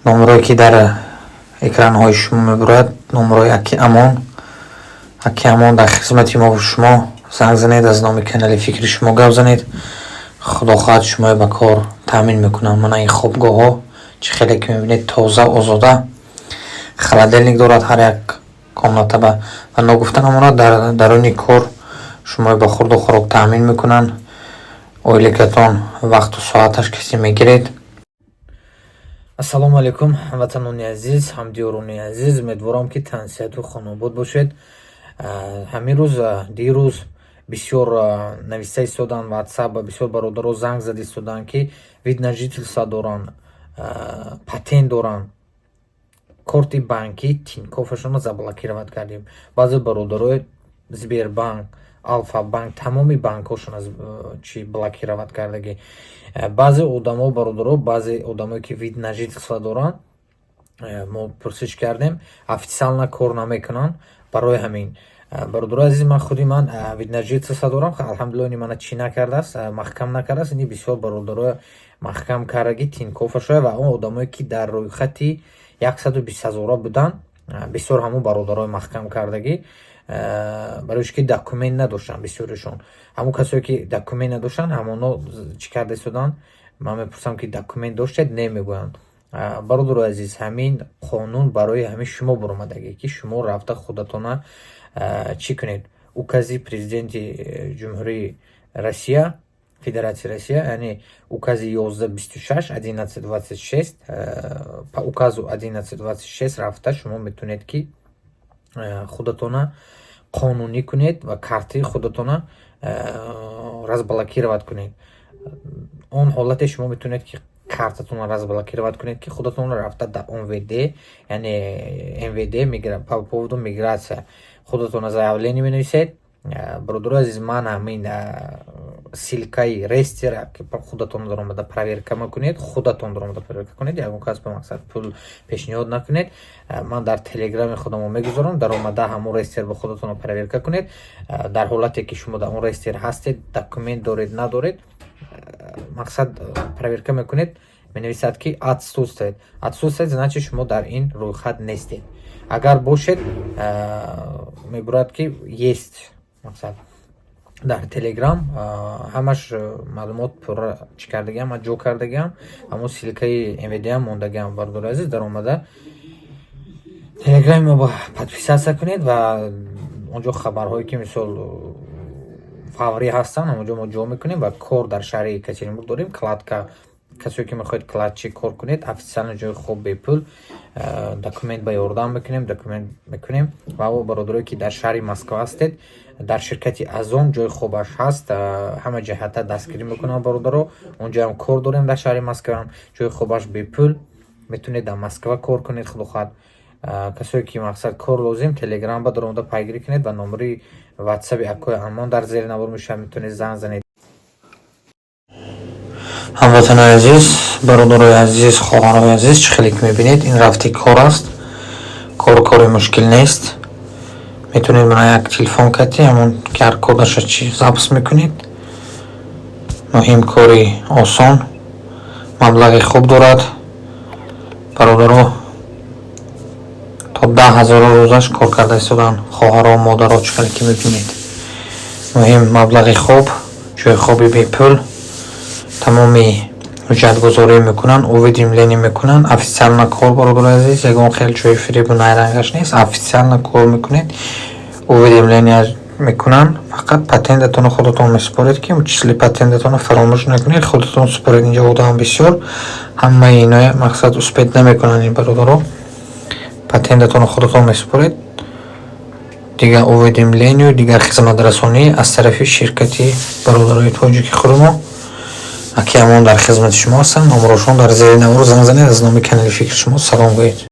Номерое, ки дар экранҳои шумо мебурад, номерои аки Амон. Аки Амон дар хизмати мову шумо. Занг занед, аз номи канали фикри шумо гап занед. Худо хоҳад, шуморо ба кор таъмин мекунам. Мана ин хобгоҳҳо, чӣ хеле ки мебинед, тоза, озода, холодильник дорад ҳар як комната ба. Ва ногуфта намонад, дар даруни кор шуморо ба хурду хӯрок таъмин мекунанд. Ойликатон вақту соаташ касе мегиред. Ассалому алайкум, ҳамватанони азиз, ҳамдиёрони азиз. Умедворам, ки тансиҳату хонобод бошед. Ҳамин рӯз, дирӯз бисёр нависта истоданд ватсап ва бисёр бародаро занг зада истоданд, ки вид на жительство доранд, патент доранд, корти банкӣ Тинькоффашонро заблокировать кардем. Баъзе бародарои Сбербанк, Алфа-банк, тамоми банкҳошон чи блокировать кардагӣ. Баъзе одамо, бародаро, баъзе одамое, ки вид на жительство доранд, мо пурсиш кардем, официально кор намекунанд. Барои ҳамин, бародарои азизи ман, худи ман вид на жительство дорам, алҳамдулилла, ини мана чӣ накардааст, маҳкам накардааст. Ини бисёр бародаро маҳкам кардаги Тинькоффашо ва он одамое, ки дар рӯйхати 120 ҳазора буданд, бисёр ҳамун бародарои маҳкам кардагӣ, барои ки документ надоштанд бисёришон. Ҳамун касое, ки документ надоштанд, ҳамоно чӣ карда истоданд. Ман мепурсам, ки документ доштед? Не мегӯянд. Бародарои азиз, ҳамин қонун барои ҳамин шумо баромадагӣ, ки шумо рафта худатона чӣ кунед. Укази президенти Ҷумҳурии Россия, Федератсияи Россия, яъне укази 1126, 1126, по указу 1126 рафта шумо метавонед, ки худатона қонунӣ кунед ва картаи худатона разблокировать кунед. Он ҳолате шумо метавонед, ки картатонро разблокировать кунед, ки худатонро рафта дар ОМВД, яъне МВД, по поводу миграция худатонро заявление менависед. Бародарои азиз, ман ҳамин ссылкаи реестра, ки худатон даромада проверка мекунед, худатон даромада проверка кунед, ягон кас ба мақсад пул пешниҳод накунед. Ман дар телеграми худамо мегузорам, даромада ҳамон реестр ба худатонро проверка кунед. Дар ҳолате ки шумо дар он реестр ҳастед, документ доред, надоред, мақсад проверка мекунед, менависад, ки отсутствует. Отсутствует, значит, шумо дар ин рӯйхат нестед. Агар бошед, мебурад, ки есть. Мақсад, дар телеграм ҳамаш маълумот пурра чӣ кардагиам, ман ҷо кардагиам, ҳамон ссылкаи МВДам мондагиам. Бародари азиз, даромада телеграми мо подписаться кунед ва онҷо хабарҳое, ки мисол фаврӣ ҳастанд, ҳамонҷо мо ҷо мекунем. Ва кор дар шаҳри Екатеринбург дорем, кладка. Касое, ки мехоҳед кладчи кор кунед, официально ҷои хоб бепул, документ ба ёрдам мекунем, документ мекунем. Ва бародарое, ки дар шаҳри Москва ҳастед, дар ширкати Азон ҷои хобаш ҳаст, ҳама ҷиҳата дастгирӣ мекунам, бародаро. Онҷоам кор дорем, дар шаҳри Москваам ҷои хобаш бепул, метавонед дар Москва кор кунед. Худо хоҳад, касое, ки мақсад кор лозим, телеграм ба даромада пайгирӣ кунед ва номери ватсаби акои Амон дар зери навор мешавад, метавонед занг занед. Ҳамватанои азиз, бародарои азиз, хоҳарои азиз, чӣ хеле ки мебинед, ин рафти кор аст. Кор кори мушкил нест. Метавонед, мана як телефон кардӣ, ҳамон QR кодаша чи запись мекунед. Муҳим, кори осон, маблағи хуб дорад, бародаро. То 10 ҳазоро рӯзаш кор карда истоданд хоҳаро, модаро, чӣ хеле ки мебинед. Муҳим, маблағи хуб, ҷои хоби бепул, тамоми ҳуҷҷатгузорӣ мекунанд, уведомление мекунанд. Официально кор, бародари азиз, ягон хел ҷои фиребу найрангаш нест. Официально кор мекунед, уведомление мекунанд. Фақат патентатонро худатон месупоред, ки числи патентатонро фаромӯш накунед, худатон супоред. Инҷо одам бисёр, ҳамаи иноя мақсад успеть намекунанд ин бародаро. Патентатонро худатон месупоред, дигар уведомлению, дигар хизматрасонӣ аз тарафи ширкати бародарои тоҷики худи аки Амон дар хизмати шумо ҳастанд. Номерошон дар зери навор. Занг занед, аз номи канали фикри шумо салом гӯед.